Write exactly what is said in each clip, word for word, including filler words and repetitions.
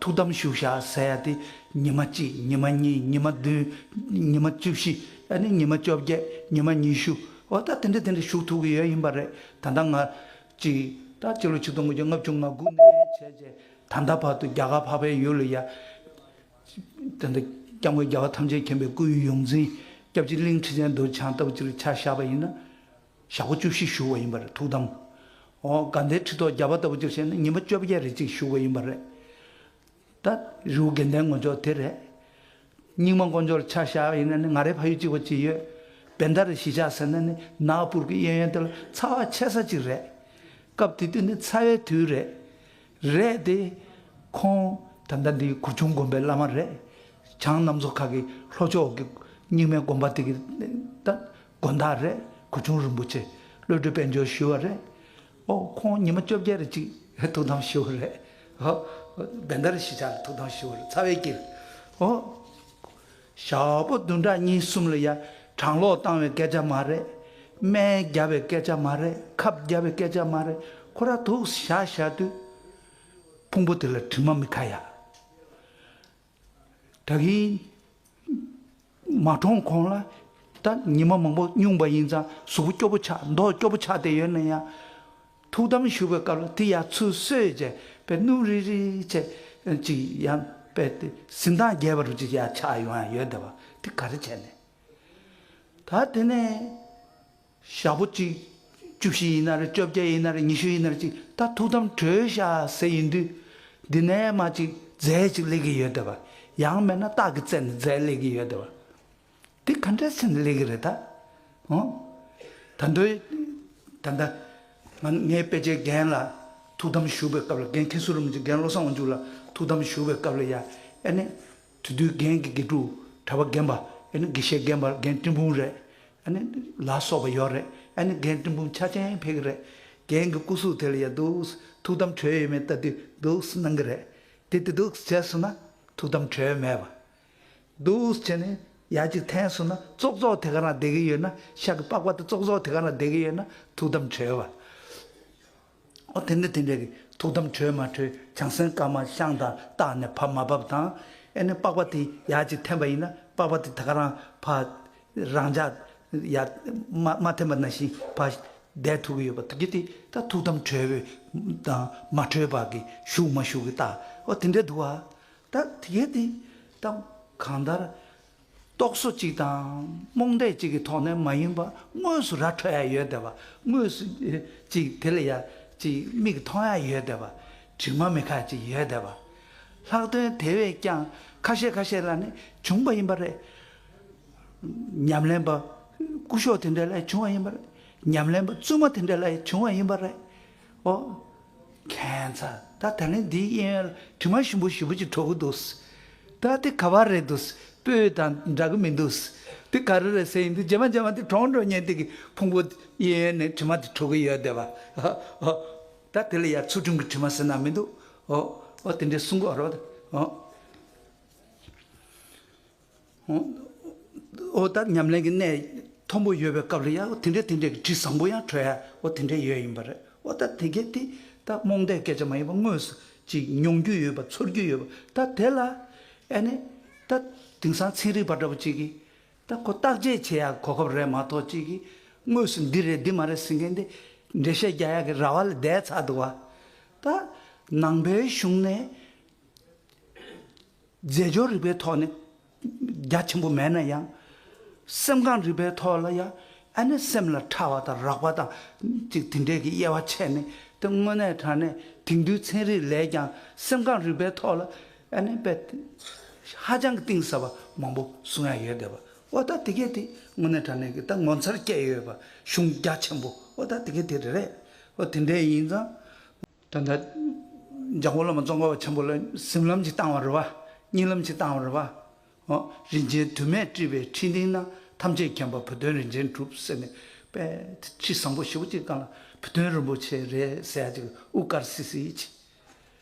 ཐུགས་དམ་བཞུགས་བཞག་ཟེར་ཡ་དེ། ཉི་མ་གཅིག་ཉི་མ་གཉིས། ཉི་མ་བདུན། ཉི་མ་བཅུ་བཞི། ཨ་ནི་ཉི་མ་བཅོ་བརྒྱད། ཉི་མ་ཉི་ཤུ། འོ་ད་དེ་འདྲ་དེ་འདྲ་བཞུགས་ཐུབ་ཀྱི་ཡོད་ཡིན་པ་རེད། ད་ལྟ་ང་གཅིག་ད་སྤྱི་ལོ་ཆིག་སྟོང་དགུ་བརྒྱ་ལྔ་བཅུ་ང་དགུ་ནས་བྱས་རྗེས་ད་ལྟ་བར་དུ་རྒྱ་གར་འཕགས་པའི་ཡུལ་ལ་ཡ། ད་ལྟ་སྐྱབས་མགོན་རྒྱལ་བ་ཐམས་ཅད་མཁྱེན་པའི་སྐུའི་ཡོངས་འཛིན་སྐྱབས་རྗེ་གླིང་ཁྲི་ཆེན་རྡོ་རྗེ་འཆང་ལྟ་བུ་ཅིག་ལ་ཆ་བཞག་པ་ཡིན་ན། ཞག་པོ་བཅུ་བཞི་བཞུགས་པ་ཡིན་པ་རེད། ཐུགས་དམ། འོ་དགའ་ལྡན་ཁྲི་ཐོག་བརྒྱ་པ་ལྟ་བུ་ཅིག་བྱས་ན་ཉི་མ་བཅོ་བརྒྱད་རེ་གཅིག་བཞུགས་པ་ཡིན་པ་རེད། ད་རི་བོ་དགེ་ལྡན་ངོ་ཅོག་དེ་རེད། རྙིང་མ་དཀོན་མཆོག་ལ་ཆ་བཞག་ཡིན་ན་ནི་ང་རའི་ཕ་ཡུལ་གཅིག་པ་གཅིག་ཡོད། བན་ད་ར་གཞིས་ཆགས་ཟེར་ན་ནི་ནག་པུར་གྱི་གཡས་གཡོན་དེ་ལ་ཚ་བ་ཆེ་ས་གཅིག་རེད། སྐབས་དེ་དུས་ནི་ཚ་བའི་དུས་རེད། རེད་དེ། ཁོང་ད་ལྟ་འདི་གུར་ཆུང་དགོན་པའི་བླ་མ་རེད། བྱང་གནམ་མཚོ་ཁ་གི་ལྷོ་ཕྱོགས་ཀྱི་རྙིང་མའི་དགོན་པ་དེ་གི་ད་དགོན་བདག་རེད། གུར་ཆུང་རིན་པོ་ཆེ་བློ་གྲོས་དཔལ་འབྱོར་ཞུ་བ་རེད། ཨོ་ཁོང་ཉི་མ་བཅོ་བརྒྱད་རེ་གཅིག་ཐུགས་དམ་ཞུ་བ་རེད། ཨོ་བན་ད་ར་གཞིས་ཆགས་ལ་ཐུགས་དམ་ཞུ་བ་རེད། ཚ་བའི་དཀྱིལ། ཨོ། ཞག་པོ་བདུན་ཕྲག་གཉིས་གསུམ་ལ་ཡ་གྲང་གློག་བཏང་བའི་སྐད་ཆ་མ་རེད། སྨན་བརྒྱབ་པའི་སྐད་ཆ་མ་རེད། ཁབ་བརྒྱབ་པའི་སྐད་ཆ་མ་རེད། ཁོ་ར་འདུག་བཞག་བཞག་དུས། ཕུང་པོ་དེ་ལ་དྲི་མ་མི་ཁ་ཡ། ད་གིན་མ་གྲོངས་གོང་ལ་ད་ཉི་མ་མང་པོ་སྙུང་པ་ཡིན་ཙང་གཟུགས་པོ་སྐྱོ་པོ་ཆགས། མདོག་སྐྱོ་པོ་ཆགས་བསྡད་ཡོད་ན་ཡང་། ཐུགས་དམ་བཞུགས་པའི་སྐབས་ལ་དེ་ཡར་ཚུར་གསོས་བྱས་པའི་སྣུམ་རིལ་རིལ་བྱས་ཅིག་ཡང་པས་ཏེ་གཟི་མདངས་རྒྱས་པ་རུ་ཅིག་ཡར་ཆགས་ཡོང་ཡ་ཡོད་བསྡད་པ་དེ་ག་རེ་བྱས་ནས། ད་དེ་ནས་ཞག་པོ་གཅིག་བཅུ་བཞི་ཡིན་ན་རེད། བཅོ་བརྒྱད་ཡིན་ན་རེད། ཉི་ཤུ་ཡིན་ན་རེད། ཅིག་ད་ཐུགས་དམ་གྲོལ་ཤག་ཟེར་ཡིན་དུས། འདི་ནས་མ་ཅིག་རྫས་ཅིག་སླེབས་ཀྱི་ཡོད་བསྡད་པ། ཡང་མིན་ན་རྟགས་ཀྱི་རྩལ་ནས་རྫས་སླེབས་ཀྱི་ཡོད་བསྡད་པ། དེ་ག་འདྲ་ཟེར་ནས་སླེབས་ཀྱི་རེད་ད། ཨོ། ད་འདོད། ད་ལྟ། ང་ངའི་དཔེ་ཆའི་རྒན་ལ་ཐུགས་དམ་བཞུགས་པའི་སྐབས་ལ། རྒན་མཁན་ཟུར་རིན་པོ་ཆེ་རྒན་བློ་བཟང་དབང་ཕྱུག་ལ་ཐུགས་དམ་བཞུགས་པའི་སྐབས་ལ་ཡ། ཨེ་ནི། དེ་དུས་རྒན་གྱི་དགེ་ཕྲུག་གྲྭ་པ་རྒན་པ། ཨེ་ནི་དགེ་བཤེས་རྒན་པ་རྒན་སྤྲིན་ཕུང་རེད། ཨེ་ནི། ལ་སོགས་པ་ཡོད་རེད། ཨེ་ནི་རྒན་སྤྲིན་ཕུང་ཆ་ཅན་ཕེབས་ཀྱི་རེད། རྒན་གྱི་སྐུ་གཟུགས་དེ་ལ་ཡ་འདུག་ཐུགས་དམ་གྲོལ་ཡོད་མེད་ལྟ་དུས་འདུག་གནང་གི་རེད། དེ་དེ་འདུག་བྱས་སོང་ན་ཐུགས་དམ་གྲོལ་མེད་པ། འདུག་བྱས་ནས་ཡར་ཅིག་འཐེན་སོང་ན་ཙོག་ཙོག་དེ་ག་རང་བསྡད་ཀྱི་ཡོད་ན། ཤ་གི་པགས་པ་དེ་ཙོག་ཙོག་དེ་ག་རང་བསྡད་ཀྱི་ཡོད་ན་ཐུགས་དམ་གྲོལ་བ། ཨོ་དེ་འདྲ་དེ་འདྲ་གི་ཐུགས་དམ་གྲོལ་མ་གྲོལ་བྱང་སེམས་དཀར་དམར་ཤང་དང་བཏགས་ནས་བབས་མ་བབས་དང་། ཨེ་ནི་པགས་པ་དེ་ཡར་ཅིག་འཐེན་པ་ཡིན་ན་པགས་པ་དེ་དེ་ག་རང་ཕར་རང་འཇགས་ཡར་མ་མ་འཐེན་པ་ནང་བཞིན་ཕར་བསྡད་ཐུབ་ཀྱི་ཡོད་པ། དེ་གི་དེ་ད་ཐུགས་དམ་གྲོལ་བའི་དང་མ་གྲོལ་བ་གི་བཞུགས་མ་བཞུགས་གི་རྟགས་ཨོ་དེ་འདྲ་འདུག་ཨ། ད་དེ་གས་དེ་ད་གང་ལྟར་རྟོག་བཟོ་གཅིག་དང་རྨོངས་དད་གཅིག་གི་ཐོག་ནས་མ་ཡིན་པ་དངོས་སུ་ར་འཕྲོད་ཡ་ཡོད་བསྡད་པ། དངོས་སུ་ཨེ་གཅིག་དེ་ལ་ཡ་གཅིག་མིག་གིས་མཐོང་ཡ་ཡོད་བསྡད་པ། དྲི་མ་མེད་ཁ་གཅིག་ཡོད་བསྡད་པ། ལྷག་དོན་དེ་བས་ཀྱང་ཁ་ཤས་ཁ་ཤས་ལ་ནི་བྱུང་བ་ཡིན་པ་རེད། ཉམས་ལེན་པ་སྐུ་ཞབས་དེ་འདྲ་ལ་བྱུང་བ་ཡིན་པ་རེད། ཉམས་ལེན་པ་བཙུན་མ་དེ་འདྲ་ལ་བྱུང་བ་ཡིན་པ་རེད། ཨོ། ཁྱད་མཚར། ད་ད་ལན་འདིའི་གཡས་གཡོན་ལ་དྲི་མ་ཞིམ་པོ་ཞེ་པོ་ཅིག་བྲོ་གི་འདུག་ད་དེ་ག་པར་རེད་འདུག་སྤོས་དང་འདྲ་གི་མི་འདུག་དེ་ག་རེ་རེད་ཟེར་ཡིན་དུས་རྗེས་མ་རྗེས་མ་དེ་གྲོངས་འགྲོ་ཉེན་དེ་གི་ཕུང་པོ་གཡས་གཡོན་ནས་དྲི་མ་དེ་བྲོ་གི་ཡོད་བསྡད་པ། ད་དེ་ལ་ཡ་ཚུལ་ཁྲིམས་ཀྱི་དྲི་མ་ཟེར་ན་མི་འདུག་ཨོ། ཨོ་དེ་འདྲའི་གསུང་གི་རེད་པ། ཨོ། ཨོ་ད་ཉམས་ལེན་གྱི་གནད་མཐོན་པོ་ཡོད་པའི་སྐབས་ལ་ཡང་དེ་འདྲའི་དེ་འདྲའི་གི་དྲི་བཟང་པོ་ཡང་འཕྲོད་ཡ་ཨོ་དེ་འདྲའི་ཡོད་ཡིན་པ་རེད། ཨོ་ད་དེ་གས་དེ་ད་རྨོངས་དད་སྐད་ཆ་མ་ཡིན་པ་དངོས་སུ་ཅིག་མྱོང་རྒྱུ་ཡོད་པ་ཚོར་རྒྱུ་ཡོད་པ། ད་དེ་ལ་ཨ་ནི་ད་དེང་སང་ཚན་རིག་པ་འདྲ་པོ་ཅིག་གིས་ད་ཁོ་བརྟག་དཔྱད་བྱེད་ཡ་གོ་སྐབས་རེད་མ་གཏོགས་ཅིག་གིས་དངོས་སུ་འདི་རེད་འདི་མ་རེད་ཟེར་མཁན་དེ་འགྲེལ་བཤད་རྒྱག་ཡ་གི་ར་བ་ལ་བསྡད་ཚར་འདུག་བ། ད་ནང་པའི་གཞུང་ནས། རྫས་སྦྱོར་རིག་པའི་ཐོག་ནས་རྒྱ་ཆེན་པོ་མེད་ན་ཡང་། སེམས་ཁམས་རིག་པའི་ཐོག་ལ་ཡང་ཨ་ནི་སེམས་ལ་ཕྲ་བ་དང་རགས་པ་དང་ཅིག་དེ་འདྲའི་གི་དབྱེ་བ་ཕྱེ་ནས་དེ་དངོས་གནས་དྲང་གནས་དེང་དུས་ཚན་རིག་ལས་ཀྱང་སེམས་ཁམས་རིག་པའི་ཐོག་ལ་ཨ་ནི་དཔེ་ཧ་ཅང་གི་གཏིང་ཟབ་པ་མང་པོ་གསུང་ཡ་ཡོད་བསྡད་པ། ཨོ་ད་དེ་གས་དེ་དངོས་གནས་དྲང་གནས་ཀྱི་ད་ངོ་མཚར་སྐྱེས་ཡོད་པ་གཞུང་རྒྱ་ཆེན་པོ་ཨོ་ད་དེ་གས་དེ་རེད། ཨོ་དེ་འདྲའི་ཡིན་ཙང་། ད་ལྟ་འཇམ་མགོན་བླ་མ་ཙོང་ཁ་པ་ཆེན་པོ་ལ་གཟིམ་ལམ་ཅིག་བཏང་བ་རེད་བ། གཉིད་ལམ་ཅིག་བཏང་བ་རེད་བ། ཨོ། རིན་ཆེན་དུ་མས་སྤྲས་པའི་ཁྲི་སྟེང་ན། ཐམས་ཅད་མཁྱེན་པ་བུ་སྟོན་རིན་ཆེན་གྲུབ་ཟེར་ནས་དཔེ་ཁྲི་བཟང་པོ་ཞེ་པོ་ཅིག་སྒང་ལ་བུ་སྟོན་རིན་པོ་ཆེ་རེད་ཟེར་ཡ་ཅིག་དབུ་དཀར་སིལ་སིལ་ཅིག་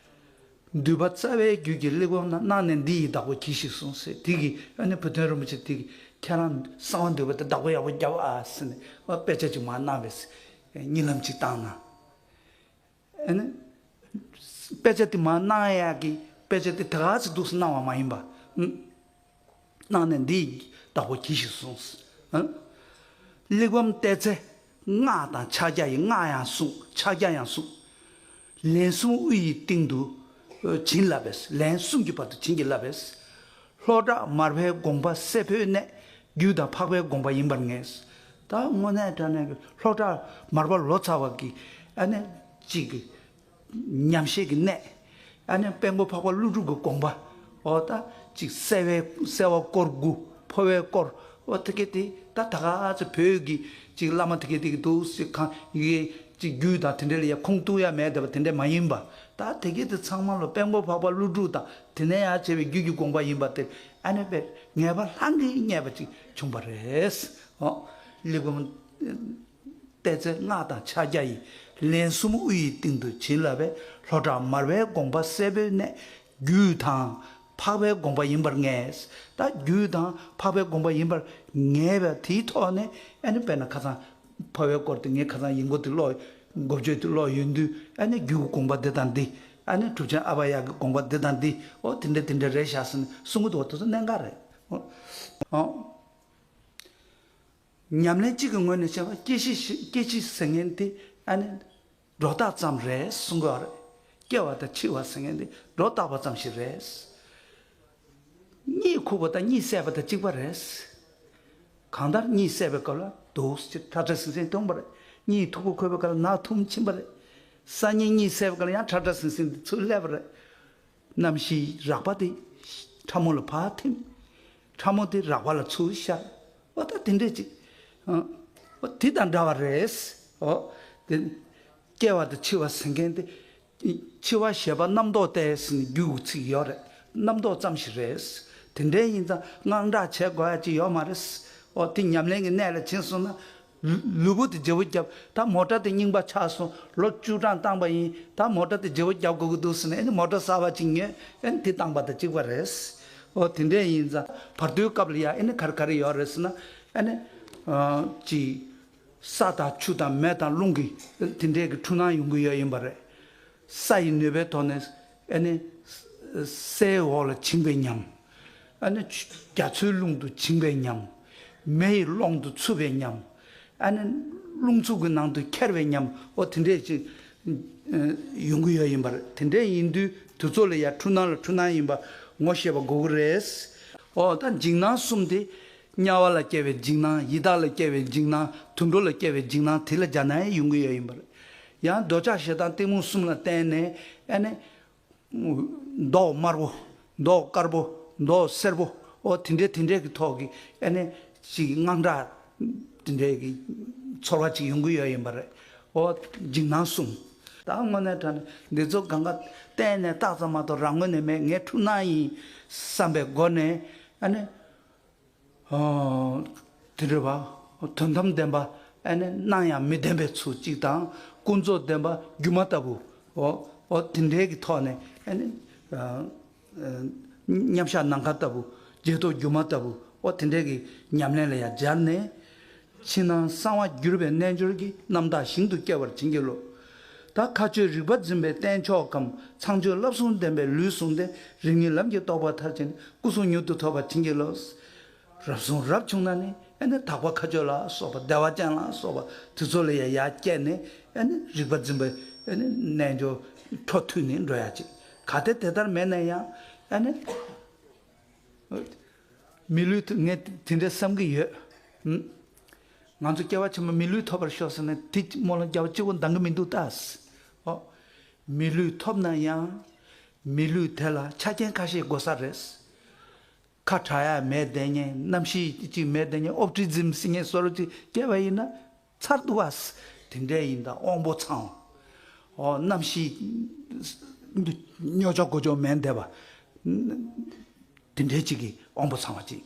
འདུས་པ་རྩ་བའི་རྒྱུད་ཀྱི་གླེགས་བམ་ན། སྣང་ནས་འདི་ཡི་བདག་པོ་གྱིས་ཤིག་གསུངས་ཟེར། དེ་གི་ཨ་ནི་བུ་སྟོན་རིན་པོ་ཆེ་དེ་གི་ཁྱེད་རང་གསང་བ་འདུས་པ་དེ་བདག་པོ་ཡག་པོ་རྒྱབ་ཨ་ཟེར་ནས་དཔེ་ཆ་ཅིག་མར་གནང་བས་གཉིད་ལམ་ཅིག་བཏང་ན། ཨ་ནི། དཔེ་ཆ་དེ་མར་གནང་ཡག་གི་ དཔེ་ཆ་དེ་དེ་ག་ཚོད་འདུག་སེ་གནང་བ་མ་ཡིན་པ། ཨུམ། གནང་ནས་འདི་ཡི་བདག་པོ་གྱིས་ཤིག་གསུངས། ཨུམ། གླེགས་བམ་ཏེ་ཙེ་སྔགས་དང་ཕྱག་རྒྱ་ཡི་སྔགས་ཡང་གསུངས། ཕྱག་རྒྱ་ཡང་གསུངས། ལན་གསུམ་དབུ་ཡི་སྟེང་དུ་བྱིན་བརླབས་པས། ལན་གསུམ་གྱི་བར་དུ་བྱིན་གྱིས་བརླབས་པས། ལྷོ་བྲག་མར་པའི་དགོངས་པ་གསལ་བོའི་གནད། རྒྱུད་དང་འཕགས་པའི་དགོངས་པ་ཡིན་པར་ངེས། ད་དངོས་གནས་དྲང་གནས་ཀྱི་ལྷོ་བྲག་མར་པ་ལོ་ཙཱ་བ་གི་ཨ་ནི་གཅིག་གི་ཉམས་བཞེས་ཀྱི་གནད། ཨ་ནི་དཔལ་མགོན་འཕགས་པ་ཀླུ་སྒྲུབ་ཀྱི་དགོངས་པ། འོ་ད་གཅིག་གསལ་བའི་གསལ་བ་སྐོར་དགུ། འཕོ་བའི་སྐོར། འོ་དེ་ག་དེ་ད་ད་ག་ཚོད་བོད་ཀྱི་གཅིག་བླ་མ་དེ་ག་དེ་གི་འདུག་སེ་གང་ཡི་གེ་གཅིག་རྒྱུད་དང་དེ་འདྲ་ལ་ཡ་ཁུངས་གཏུགས་ཡ་མེད་བསྡད་པ་དེ་འདྲ་མ་ཡིན་པ། ད་དེ་ག་དེ་ཚང་མ་ལ་དཔལ་མགོན་འཕགས་པ་ཀླུ་སྒྲུབ་དང་དེ་ནས་ཡང་བྱས་པའི་རྒྱུད་ཀྱི་དགོངས་པ་ཡིན་པ་དེ་ཨ་ནི་དཔེ་ངེས་པ་ལྷང་གིས་ངེས་པ་ཅིག་བྱུང་བ་རེད། འོ་གླེགས་བམ་ཏེ་ཙེ་སྔགས་དང་ཕྱག་རྒྱ་ཡི། ལན་གསུམ་དབུ་ཡི་སྟེང་དུ་བྱིན་བརླབས་པས། ལྷོ་བྲག་མར་པའི་དགོངས་པ་གསལ་བོའི་གནད། རྒྱུད་དང་འཕགས་པའི་དགོངས་པ་ཡིན་པར་ངེས། ད་རྒྱུད་དང་འཕགས་པའི་དགོངས་པ་ཡིན་པར་ངེས་པ་དེའི་ཐོག་ནས་ཨ་ནི་དཔེར་ན་ཁ་སང་འཕོ་བའི་སྐོར་དེ་ངས་ཁ་སང་ཡིག་མགོ་དེ་ཀློག་འགོ་བརྗོད་དེ་ཀློག་ཡོང་དུས་ཨ་ནི་རྒྱུད་ཀྱི་དགོངས་པ་འདི་དང་འདི། ཨ་ནི་གྲུབ་ཆེན་ཨ་བྷ་ཡ་གི་དགོངས་པ་འདི་དང་འདི། འོ་དེ་འདྲ་དེ་འདྲ་རེད་ཤག་ཟེར་ནས་གསུང་གི་འདུག་བ། དེ་ཚོ་གནད་འགག་རེད། འོ། ཉམས་ལེན་གཅིག་གི་ངོས་ནས་བྱས་པ་སྐྱེ་ཤི་ཤི་སྐྱེ་འཆི་ཟེར་མཁན་དེ་ཨ་ནི་སྒྲོ་བཏགས་ཙམ་རེད་གསུང་གི་ཡོད་རེད། སྐྱེ་བ་དང་འཆི་བ་ཟེར་མཁན་དེ་སྒྲོ་བཏགས་པ་ཙམ་ཞིག་རེད། གཉིད་ཁུག་པ་དང་གཉིད་སད་པ་དང་གཅིག་པ་རེད། གང་ལྟར་གཉིད་སད་པའི་སྐབས་ལ་འདུག་སེ་ཁྲ་ཁྲ་ཟིང་ཟིང་མཐོང་བ་རེད། གཉིད་མཐུག་པོ་ཁུག་པའི་སྐབས་ལ་ནག་འཐུམ་ཕྱིན་པ་རེད། སང་ཉིན་གཉིད་སད་པའི་སྐབས་ལ་ཡང་ཁྲ་ཁྲ་ཟིང་ཟིང་དེ་ཚུར་སླེབས་པ་རེད། གནམ་གཤིས་རགས་པ་དེ་ཕྲ་མོ་ལ་ཕར་ཐིམ། ཕྲ་མོ་དེ་རགས་པ་ལ་ཚུར་ཤར། འོ་ད་དེ་འདྲས་ཅིག་འོ་དེ་དང་འདྲ་བ་རེད། འོ་དེ་སྐྱེ་བ་དང་འཆི་བ་ཟེར་མཁན་དེ། འཆི་བ་ཞེས་པ་རྣམ་རྟོག་སྟེ་ཟེར་ནས་རྒྱུད་ཀྱི་ཚིག་ཡོད་རེད། རྣམ་རྟོག་ཙམ་ཞིག་རེད། དེ་འདྲས་ཡིན་ཙང་དངངས་སྐྲག་བྱེད་དགོས་ཡ་ཅིག་ཡོད་མ་རེད། འོ་དེ་ཉམས་ལེན་གྱི་གནད་ལ་ཕྱིན་སོང་ན། ལུས་པོ་དེ་བརྗེ་པོ་བརྒྱབ། ད་མོ་ཊ་དེ་རྙིང་པ་ཆགས་སོང་། ལོ་བཅུ་གྲངས་བཏང་པ་ཡིན། ད་མོ་ཊ་དེ་བརྗེ་པོ་བརྒྱབ་དགོས་ཀྱི་འདུག་ཟེར་ནས་ཨེ་ནི་མོ་ཊ་གསར་པ་ཅིག་ཉོས། ཨེ་ནི་དེ་བཏང་པ་དང་གཅིག་པ་རེད། འོ་དེ་འདྲས་ཡིན་ཙང་བར་དོའི་སྐབས་ལ་ཡ་ཨེ་ནི་ག་རེ་ག་རེ་ཡོད་རེད་ཟེར་ན། ཨེ་ནི་ཅིག་ས་དང་ཆུ་དང་མེ་དང་རླུང་གི་དེ་འདྲས་ཀྱི་འཁྲུལ་སྣང་ཡོང་གི་ཡོད་ཡིན་པ་རེད། ས་ཡི་ནུས་པའི་ཐོག་ནས་ཨེ་ནི་སའི་འོག་ལ་བྱིང་བའི་ཉམས། ཨ་ནི་རྒྱ་མཚོའི་ཀླུང་དུ་བྱིང་བའི་ཉམས། མེ་ཡི་ཀློང་དུ་འཚུབ་པའི་ཉམས། ཨ་ནི་རླུང་འཚུབ་ཀྱི་ནང་དུ་འཁྱེར་བའི་ཉམས། འོ་དེ་འདྲས་ཅིག་ཡོང་གི་ཡོད་ཡིན་པ་རེད། དེ་འདྲས་ཡིན་དུས་དུས་ཚོད་ལ་ཡ་འཁྲུལ་སྣང་ལ་འཁྲུལ་སྣང་ཡིན་པ་ངོ་ཤེས་པ་དགོས་ཀྱི་རེད། འོ་ད་འཇིགས་སྣང་གསུམ་དེ་དམྱལ་བ་ལ་སྐྱེ་བའི་འཇིགས་སྣང་། ཡི་དྭགས་ལ་སྐྱེ་བའི་འཇིགས་སྣང་། དུད་འགྲོ་ལ་སྐྱེ་བའི་འཇིགས་སྣང་དེ་ལ་སྦྱར་ན་ཡང་ཡོང་གི་ཡོད་ཡིན་པ་རེད། ཡང་འདོད་ཆགས་ཞེ་སྡང་གཏི་མུག་གསུམ་ལ་བརྟེན་ནས་ཨ་ནི། མདོག་དམར་པོ། མདོག་དཀར་པོ། མདོག་སེར་པོ། འོ་དེ་འདྲའི་དེ་འདྲའི་གི་ཐོག་གི་ཨ་ནི་ཅིག་དངངས་སྐྲག་དེ་འདྲའི་གི་ཚོར་བ་ཅིག་ཡོང་གི་ཡོད་ཡིན་པ་རེད། འོ་འཇིགས་སྣང་གསུམ། ད་དངོས་གནས་དྲང་གནས་འདི་ཚོ་གང་ག་གཏན་ནས་རྟགས་ཙམ་མ་གཏོགས་རང་ངོས་ནས་མེད། ངའི་འཁྲུལ་སྣང་ཡིན་བསམ་པའི་སྒོ་ནས་ཨ་ནི། དེ་འདྲ་བ། དོན་དམ་བདེན་པ་ཨ་ནི་སྣང་ཡང་མི་བདེན་པའི་ཚུལ་གཅིག་དང་། ཀུན་རྫོབ་བདེན་པ་སྒྱུ་མ་ལྟ་བུ། འོ་འོ་དེ་འདྲའི་གི་ཐོག་ནས་ཨ་ནི་མཉམ་བཞག་ནམ་མཁའ་ལྟ་བུ། རྗེས་ཐོབ་སྒྱུ་མ་ལྟ་བུ། འོ་དེ་འདྲའི་གི་ཉམས་ལེན་ལ་ཡང་སྦྱར་ནས། ཕྱི་ནང་གསང་བ་གྱུར་པའི་རྣལ་འབྱོར་གྱིས། རྣམ་དག་ཞིང་དུ་སྐྱེ་བར་བྱིན་གྱིས་རློབས། ད་མཁའ་སྤྱོད་རིག་པ་འཛིན་པའི་རྟེན་མཆོག་གམ། ཚངས་སྤྱོད་བསླབ་གསུམ་ལྡན་པའི་ལུས་ཟུངས་ཏེ། རིགས་ངེས་ལམ་གྱིས་རྟོགས་པ་མཐར་ཕྱིན། སྐུ་གསུང་མྱུར་དུ་ཐོབ་པར་བྱིན་གྱིས་རློབས། རབ་བྱུང་རབ་བྱུང་ན་ནི་ཨ་ནི་དག་པ་མཁའ་སྤྱོད་ལ་སོགས་པ་བདེ་བ་ཅན་ལ་སོགས་པ་དེ་ཚོ་ལ་ཡང་ཡར་བསྐྱེད་ནས་ཨ་ནི་རིག་པ་འཛིན་པའི་ཨ་ནི་རྣལ་འབྱོར་འཕྲོ་མཐུད་ནས་འགྲོ་ཡ་ཅིག་གལ་ཏེ་དེ་ལྟར་མེད་ན་ཡང་ཨ་ནི་མི་ལུས་ཐོབ། ངས་དེ་འདྲ་བསམ་གྱི་ཡོད། ང་ཚོ་སྐྱེ་བ་ཕྱི་མ་མི་ལུས་ཐོབ་པར་ཤོག་ཟེར་ནས་དེ་སྨོན་ལམ་རྒྱབ་གཅིག་པོ་འདང་གི་མི་འདུག་ད། ཨོ། མི་ལུས་ཐོབ་ན་ཡང་མི་ལུས་དེ་ལ་ཆ་རྐྱེན་ཁ་ཤས་དགོས་ས་རེད། ཁ་གྲག་ཡ་མེད་བསྡད་མཁན། གནམ་གཤིས་གཅིག་མེད་བསྡད་མཁན། ཨོ་ཊི་ཛིམ་ཟེར་མཁན་བཟོ་འདྲ་ཅིག་སྐྱེས་པ་ཡིན་ན་ཚར་འདུག་བ། དེ་འདྲ་ཡིན་ད་དབང་པོ་ཚང་བ། ཨོ་གནམ་གཤིས་ཉོ་ཆོག་གོ་ཆོག་མེད་བསྡད་པ། དེ་འདྲའི་ཅིག་གི་དབང་པོ་ཚང་བ་ཅིག་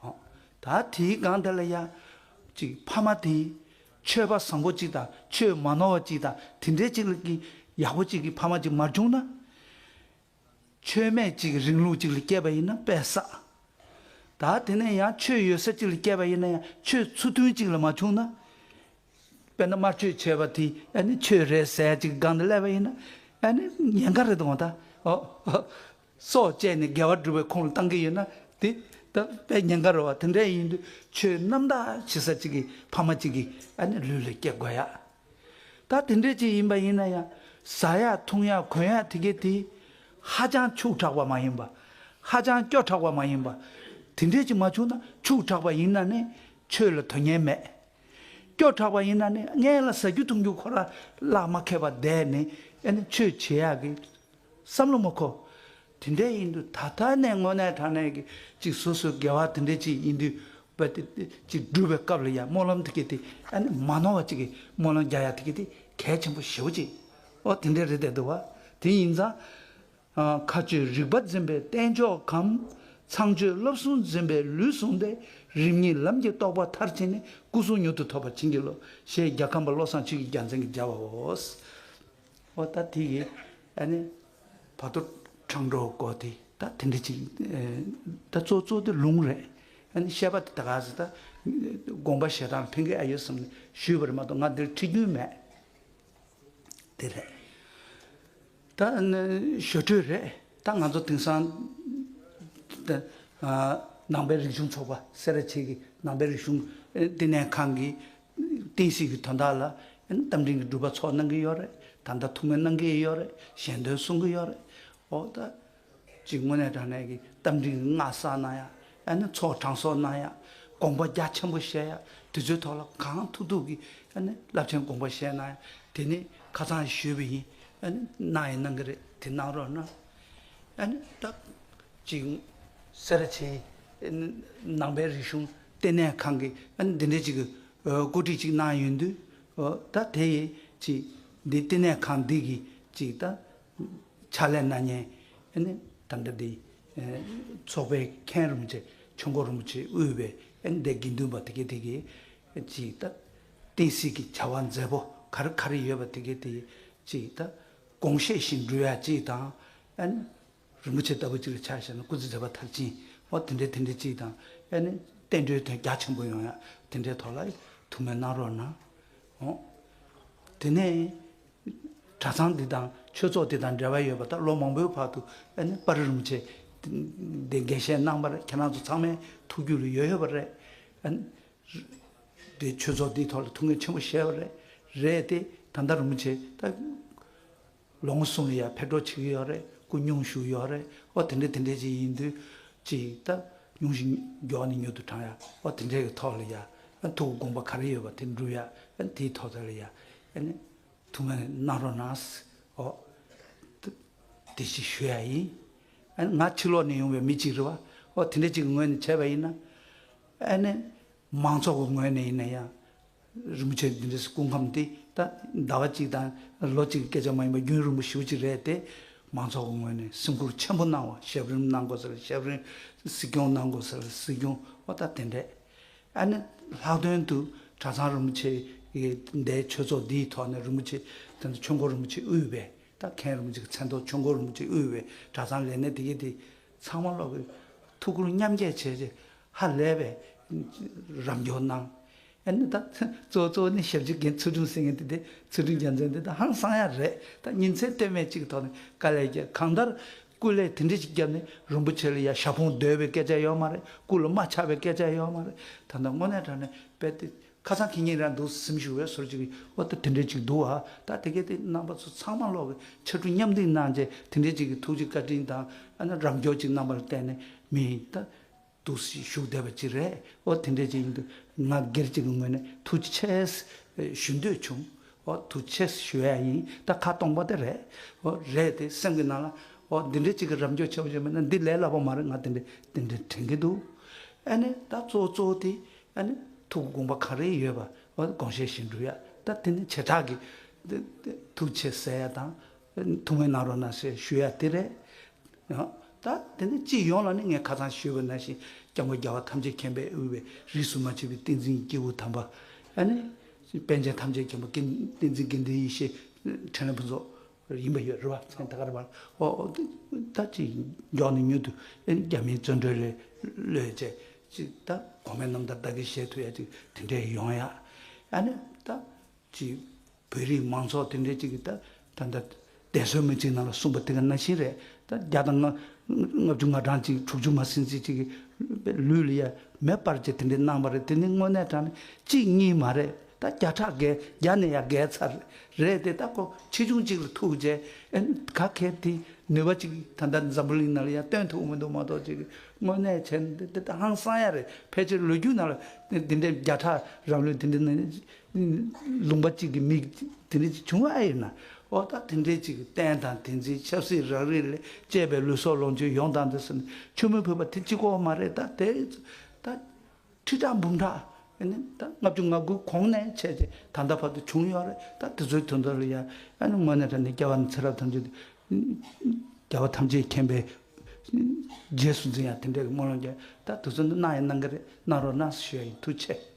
ཨོ། ད་དེའི་སྒང་དེ་ལ་ཡ་ཅིག་ཕ་མ་དེ་ཆོས་པ་བཟང་པོ་ཅིག་དང་ཆོས་མ་ནོར་བ་ཅིག་དང་དེ་འདྲའི་ཅིག་ལ་གི་ཡག་པོ་ཅིག་གི་ཕ་མ་ཅིག་མ་བྱུང་ན། ཆོས་མེད་ཅིག་གི་རིང་ལུགས་ཅིག་ལ་སྐྱེས་པ་ཡིན་ན་དཔེ་བསགས། ད་དེ་ནས་ཡང་ཆོས་ཡོད་ས་ཅིག་ལ་སྐྱེས་པ་ཡིན་ན་ཡང་ཆོས་ཚུལ་མཐུན་ཅིག་ལ་མ་བྱུང་ན། དཔེར་ན་དམར་མཆོད་བྱས་པ་དེ་ཨ་ནི་ཆོས་རེད་ཟེར་ཅིག་སྒང་དུ་སླེབས་པ་ཡིན་ན་ཨ་ནི་ཉེན་ཁ་རེད་དོ་ད། ཨོ། སྲོག་བཅད་ནས་དགེ་བ་སྒྲུབ་པའི་ཁོངས་ལ་བཏང་གི་ཡོད་ན་དེ་ད་དཔེ་ཉེན་ཁ་རེད་བ། དེ་འདྲ་ཡིན་དུས་ཆོས་རྣམ་དག་བྱེད་ས་ཅིག་གི་ཕ་མ་ཅིག་གི་ཨ་ནི་ལུས་ལ་སྐྱེ་དགོས་ཡ། ད་དེ་འདྲས་ཅིག་ཡིན་པ་ཡིན་ན་ཡང་ཟ་ཡ་འཐུང་ཡ་གོན་ཡ་དེ་གའི་དེ་ཧ་ཅང་ཕྱུག་དྲགས་པ་མ་ཡིན་པ། ཧ་ཅང་སྐྱོ་དྲགས་པ་མ་ཡིན་པ། དེ་འདྲས་ཅིག་མ་བྱུང་ན་ཕྱུག་དྲགས་པ་ཡིན་ན་ནི་ཆོས་ལ་དོན་གཉེར་མེད། སྐྱོ་དྲགས་པ་ཡིན་ན་ནི་སྔན་ལ་ཟ་རྒྱུ་འཐུང་རྒྱུ་ཁོ་ར་བརླག་མ་ཁེལ་བ་བསྡད་ནས་ཨ་ནི་ཆོས་བྱེད་ཡག་གི་བསམ་བློ་མ་འཁོར། དེ་འདྲ་ཡིན་དུས་ད་ལྟ་ནས་དངོས་གནས་དྲང་གནས་ཀྱི་ཅིག་སོ་སོའི་དགེ་བ་དེ་འདྲ་ཅིག་ཡིན་དུས་པ་དེ་དེ་ཅིག་སྒྲུབ་པའི་སྐབས་ལ་ཡང་སྨོན་ལམ་དེ་གི་དེ་ཨ་ནི་མ་ནོར་བ་ཅིག་གི་སྨོན་ལམ་རྒྱག་ཡ་དེ་གི་དེ་གལ་ཆེན་པོ་ཞེ་པོ་ཅིག་ཨོ་དེ་འདྲ་རེད་བསྡད་འདུག་བ། དེ་ཡིན་ཙང་། མཁའ་སྤྱོད་རིག་པ་འཛིན་པའི་རྟེན་མཆོག་གམ། ཚངས་སྤྱོད་བསླབ་གསུམ་འཛིན་པའི་ལུས་བཟུང་སྟེ། རིམ་གཉིས་ལམ་གྱི་རྟོགས་པ་མཐར་ཕྱིན་ནས། སྐུ་གསུང་མྱུར་དུ་ཐོབ་པར་བྱིན་གྱིས་རློབས། ཞེས་རྒྱལ་ཁམས་པ་བློ་བཟང་ཆོས་ཀྱི་རྒྱལ་མཚན་གྱིས་མཇལ་བའོ། ཨོ་ད་དེ་ཡིས་ཨ་ནི་བར་དོ་འཕྲང་སྒྲོལ་སྐོར་དེ་ད་དེ་འདྲ་ཅིག་ད་གཙོ་གཙོ་དེ་ལུང་རེད། ཨ་ནི་བཤད་པ་དེ་ད་ག་ཟེ་ད་དགོངས་པ་བཞེས་སྟངས་ལ་ཕན་གི་ཨ་ཡོད་བསམ་ནས་ཞུས་པ་རེད་མ་གཏོགས་ང་འདིར་ཁྲིད་རྒྱུ་མེད། དེ་རེད། ད་ནི་ཞོ་སྤྲོད་རེད། ད་ང་ཚོ་དེང་སང་ད་ནང་པའི་རིག་གཞུང་ཚོགས་པ་སེ་ར་བྱེས་ཀྱི་ནང་པའི་རིག་གཞུང་བསྟི་གནས་ཁང་གི་བསྟན་སྲིད་ཀྱི་དོན་དག་ལ་རྟ་མགྲིན་གྱི་སྒྲུབ་པ་ཚོགས་གནང་གི་ཡོད་རེད། ད་ལྟ་ཐུགས་སྨོན་གནང་གི་ཡོད་རེད། ཞལ་འདོན་གསུང་གི་ཡོད་རེད། ཨོ་ད། ཅིག་དངོས་གནས་དྲང་གནས་ཀྱི་རྟ་མགྲིན་གྱི་སྔགས་བསགས་གནང་ཡ། ཨ་ནི་ཚོགས་དྲང་སྲོང་གནང་ཡ། དགོངས་པ་རྒྱ་ཆེན་པོ་བཞེས་ཡ། དེ་ཚོའི་ཐོག་ལ་གང་ཐུབ་ཐུབ་ཀྱིས་ཨ་ནི་རླབས་ཆེན་དགོངས་པ་བཞེས་གནང་ཡ། དེ་ནི་ཁ་སང་ཞུས་པ་ཡིན། ཨ་ནི་གནང་ཡ་གནང་གི་རེད། དེ་གནང་རོགས་གནང་། ཨ་ནི་ད་ཅིག་སེ་ར་བྱེས་ནང་པའི་རིག་གཞུང་ལྟེ་གནས་ཁང་གིས་ཨ་ནི་འདི་འདྲའི་ཅིག་གི་བཀོད་སྒྲིག་ཅིག་གནང་ཡོང་དུས་ད་དེ་ཡི་ཅིག་འདི་ལྟེ་གནས་ཁང་འདི་གི་ཅིག་ད། ཕྱག་ལས་གནང་མཁན་ཨ་ནི་ད་ལྟ་འདི་ཚོགས་པའི་མཁན་རིན་པོ་ཆེ་ཆོས་འཁོར་རིན་པོ་ཆེ་དབུས་པའི་ཨ་ནི་འདི་དགེ་འདུན་པ་དེ་གའི་དེ་གའི་ཅིག་ད་བསྟན་སྲིད་ཀྱི་བྱ་བ་མཛད་པོ་ག་རེ་ག་རེ་ཡོད་པ་དེ་གའི་དེ་ཅིག་ད་དགོངས་བཞེད་བཞིན་འགྲུབ་ཡ་ཅིག་དང་ཨ་ནི་རིན་པོ་ཆེ་ལྟ་བུ་ཅིག་ལ་ཆ་བཞག་ན་སྐུ་ཚེ་མཛད་པ་མཐར་ཕྱིན་འོ་དེ་འདྲའི་དེ་འདྲའི་ཅིག་དང་ཨ་ནི་བསྟན་འགྲོའི་དོན་རྒྱ་ཆེན་པོ་ཡོང་ཡ་དེ་འདྲའི་ཐོག་ལ་ཐུགས་སྨོན་གནང་རོགས་གནང་འོ། དེ་ནས། གྲྭ་ཚང་འདི་དང་ཆོས་ཚོགས་འདི་དང་འབྲེལ་བ་ཡོད་པ་དང་ལོ་མང་པོའི་བར་དུ་ཨ་ནི་པར་རིན་པོ་ཆེ་འདི་འགན་བཞེས་གནང་བ་རེད། ཁྱེད་རང་ཚོ་ཚང་མའི་ཐུགས་རྒྱུད་ལ་ཡོད་ཡོད་པ་རེད། ཨ་ནི་འདི་ཆོས་ཚོགས་འདིའི་ཐོག་ལ་ཐུགས་འགན་ཆེན་པོ་བཞེས་པ་རེད། རེད་དེ་ད་ལྟ་རིན་པོ་ཆེ་ད་ལོ་ངོ་གསུམ་ལ་ཡ་ཕེབས་འགྲོ་བྱེད་ཀྱི་ཡོད་རེད། སྐུ་སྙུང་ཞུ་ཡོད་རེད། ཨོ་དེ་འདྲས་དེ་འདྲས་ཅིག་ཡིན་དུས་ཅིག་ད་སྙུང་གཞི་མགྱོགས་ནས་མྱུར་དུ་དྲང་ཡ་ཨོ་དེ་འདྲས་ཀྱི་ཐོག་ལ་ཡ་ཨ་ཐུགས་དགོངས་པ་ག་རེ་ཡོད་པ་དེ་འགྲུབ་ཡ་ཨ་དེའི་ཐོག་ལ་ཡ་ཨ་ནི། ཐུགས་སྨོན་གནང་རོགས་གནང་། ཨོ། དེ་ཅིག་ཞུ་ཡ་ཡིན། ཨ་ནི་ང་ཕྱི་ལོགས་ནས་ཡོང་བའི་མི་གཅིག་རེད་བ། ཨོ་དེ་འདྲ་ཅིག་གི་ངོས་ནས་བྱས་པ་ཡིན་ན། ཨ་ནི། མང་ཚོགས་ཀྱི་ངོས་ནས་ཡིན་ན་ཡང་། རིན་པོ་ཆེ་འདི་འདྲའི་སྐུ་ཁམས་འདི་ད་ཟླ་བ་གཅིག་དང་ལོ་གཅིག་གི་སྐད་ཆ་མ་ཡིན་པ་རྒྱུན་རིང་པོ་ཞེ་པོ་ཅིག་རེད་དེ། མང་ཚོགས་ཀྱི་ངོས་ནས་སེམས་ཁུར་ཆེན་པོ་གནང་བ། ཞབས་རིམ་གནང་དགོས་ས་ལ་ཞབས་རིམ། སྲིད་སྐྱོང་གནང་དགོས་ས་ལ་སྲིད་སྐྱོང་། ཨོ་ད་དེ་འདྲས། ཨ་ནི་ལྷག་དོན་དུ་གྲྭ་ཚང་རིན་པོ་ཆེ་ཡི་འདའི་ཆོས་ཚོགས་འདིའི་ཐོག་ནས་རིན་པོ་ཆེ་དེ་ཚོ་ཆོས་འཁོར་རིན་པོ་ཆེ་དབུས་པའི་ད་མཁན་རིན་པོ་ཆེ་གི་མཚན་ཐོག་ཆོས་འཁོར་རིན་པོ་ཆེ་དབུས་པའི་གྲྭ་ཚང་ལས་སྣེ་དེ་གའི་དེ་ཚང་མ་ལོག་གི་ཐུགས་ཁུར་མཉམ་སྐྱེད་བྱས་རྗེས་ཧ་ལས་པའི་རམ་འདེགས་གནང་། ཨ་ནི་ད་གཙོ་བོ་གཙོ་བོ་ནི་ཞབས་ཕྱི་འགན་ཚུལ་ཁྲིམས་ཟེར་མཁན་དེ་དེ་ཚུལ་ཁྲིམས་རྒྱལ་མཚན་དེ་ད་ཧང་སང་ཡ་རེད། ད་ཉིན་མཚན་ལྟོས་མེད་གཅིག་གི་ཐོག་ནས་དཀའ་ལས་བརྒྱབ་གང་ལྟར། སྐུ་ལས་དེ་འདྲ་ཞིག་བརྒྱབ་ནས་རིན་པོ་ཆེ་ལ་ཡ་ཞབས་ཕོངས་བསྡད་པའི་སྐད་ཆ་ཡོད་མ་རེད། སྐུ་ལ་དམའ་ཆགས་པའི་སྐད་ཆ་ཡོད་མ་རེད། ད་ལྟ་དངོས་གནས་དྲང་གནས་དཔེ་དེ་ཁ་སང་ཁེ་ཉིན་རང་འདུག་སེམས་ཤུགས་བས་སོར་ཅིག་གི་འོ་ད་དེ་འདྲ་ཅིག་འདུག་ཨ། ད་དེ་གས་དེ་རྣམ་པ་ཚོ་ཚང་མ་ལོག་གི་ཕྱར་གྲུ་མཉམ་འདེགས་གནང་རྗེས་དེ་འདྲ་ཅིག་གི་ཐུགས་རྗེ་བཀའ་དྲིན་དང་ཨ་ནི་རམ་འདེགས་ཅིག་གནང་བ་ལ་བརྟེན་ནས་མི་ད། འདུག་སེ་བཞུགས་བསྡད་པ་ཅིག་རེད། ཨོ་དེ་འདྲ་ཅིག་ཡིན་དུས་ང་སྒེར་གཅིག་གི་ངོས་ནས་ཐུགས་རྗེ་ཆེ་ཞུ་འདོད་བྱུང་། ཨོ་ཐུགས་རྗེ་ཆེ་ཞུ་ཡ་ཡིན། ད་ཁ་སྟོང་པ་དེ་རེད། ཨོ་རེད་དེ་སེམས་ཀྱི་ནང་ལ་ཨོ་འདི་འདྲ་ཅིག་གི་རབ་འབྱོར་ཆེ་བ་ཞིག་མེད་ན་འདི་ལས་སླ་པོ་མ་རེད། ང་དེ་འདྲ་དེ་འདྲ་དྲན་གྱི་འདུག་ཨ་ནི་ད་གཙོ་བོ་གཙོ་བོ་དེ་ཨ་ནི་ཐུགས་དགོངས་པ་ག་རེ་ཡོད་པ་ཨོ་དགོངས་བཞེས་བཞིན་འགྲུབ་ཡ། ད་དེ་ནི་བྱེ་བྲག་གི་ཐུགས་རྗེ་ཆེ་ཟེར་ཡ་དང་ཐུགས་སྨོན་གནང་རོགས་གནང་ཞེས་ཞུ་ཡ་དེ་རེད། ཡང་། ད་དེ་ནས་སྤྱི་ཡོངས་ལ་ནི་ངས་ཁ་སང་ཞུས་པ་ནང་བཞིན་སྐྱབས་མགོན་རྒྱལ་བ་ཐམས་ཅད་མཁྱེན་པས་དབུས་པའི་རིས་སུ་མ་ཆད་པའི་བསྟན་འཛིན་སྐྱེས་བུ་དམ་པ། ཨ་ནི། པཎ་ཆེན་ཐམས་ཅད་མཁྱེན་པ་ཀུན་བསྟན་འཛིན་དགེ་འདུན་ཡེ་ཤེས་འཕྲིན་ལས་ཕུན་ཚོགས་ཡིན་པ་ཡོད་རེད་བ། མཚན་ད་ག་རེ་བ། ཨོ་ཨོ་ད་ཅི་མགྱོགས་ནས་མྱུར་དུ་རྒྱ་མིའི་བཙོན་གྲོལ་ལས་གློད་བྱས་ཅིག་ད་གོང་མའི་རྣམ་ཐར་བདག་གིར་བཞེས་ཐུབ་ཡ་ཅིག་དེ་འདྲས་ཡོང་ཡ། ཨ་ནི་ད། ཅིག་བོད་རིགས་མང་ཚོགས་དེ་འདྲས་ཅིག་གིས་ད་ད་ལྟ་བསྡད་སྲོལ་མི་གཅིག་ནང་ལ་གསུངས་པ་དེ་ག་ནང་བཞིན་རེད། ད་བརྒྱ་དང་ལྔ་ ལྔ་བཅུ་ང་གྲངས་ཅིག་དྲུག་ཅུ་མ་ཟིན་ཙམ་ཅིག་གི་ལུས་ལ་ཡ་མེ་སྤར་བྱས་དེ་འདྲའི་གནང་བ་རེད། དེ་ནི་དངོས་གནས་དྲང་གནས་གཅིག་གཉིས་མ་རེད། ད་བརྒྱ་ཕྲག་བརྒལ། བརྒྱ་ནས་ཡར་བརྒལ་ཚར་རེད་དེ། ད་ཁོ་ཆེ་ཆུང་གཅིག་ལ་ཐུག་བྱས། ཨེ་ག་གལ་ཏེ་ནུས་པ་གཅིག་ད་ལྟ་འཛམ་བུ་གླིང་ནང་ལ་ཡང་སྟོན་ཐུབ་མི་འདུག་མ་གཏོགས། ཅིག་དངོས་གནས་བྱས་ན་དེ་དེ་ད་ཧང་སང་ཡ་རེད། ཕལ་ཆེར་ལོ་རྒྱུས་ནང་ལ་འདི་འདྲའི་བརྒྱ་ཕྲག་རང་ལུས་འདི་འདྲ་ནང་ལུང་པ་གཅིག་གི་མིག་དེ་འདྲ་ཅིག་བྱུང་བ་ཡིན་ན། ཨོ་ད་དེ་འདྲའི་ཅིག་གི་རྟེན་དང་བདེན་རྫུན། ཆབ་སྲིད་རང་རིགས་ལས་བཅས་པའི་ལུས་སྲོག་ལོངས་སྤྱོད་ཡོངས་བཏང་དུས་ཙམ་ནས་མཆོད་མེ་ཕུལ་བ་དེ་གཅིག་པོ་མ་རེད། ད་དེ་ད་ཁྲི་ཕྲག་འབུམ་ཕྲག་ཨ་ནི་ད་ལྔ་བཅུ་ང་དགུ་གོང་ནས་བྱས་རྗེས་ད་ལྟ་བར་དུ་བྱུང་ཡོད་རེད། ད་དེ་ཚོའི་དོན་དག་ལ་ཡ་ཨ་ནི་དངོས་གནས་དྲང་གནས་སྐྱེ་བ་ནས་ཚེ་རབས་ཐམས་ཅད། རྒྱལ་བ་ཐམས་ཅད་མཁྱེན་པའི་རྗེས་སུ་འཛིན་ཡ་དེ་འདྲའི་སྨོན་ལམ་རྒྱག། ད་དེ་ཚོ་འདི་གནང་ཡ་གནང་གི་རེད། གནང་རོགས་གནང་ཞུ་ཡ་ཡིན། ཐུགས་རྗེ་ཆེ།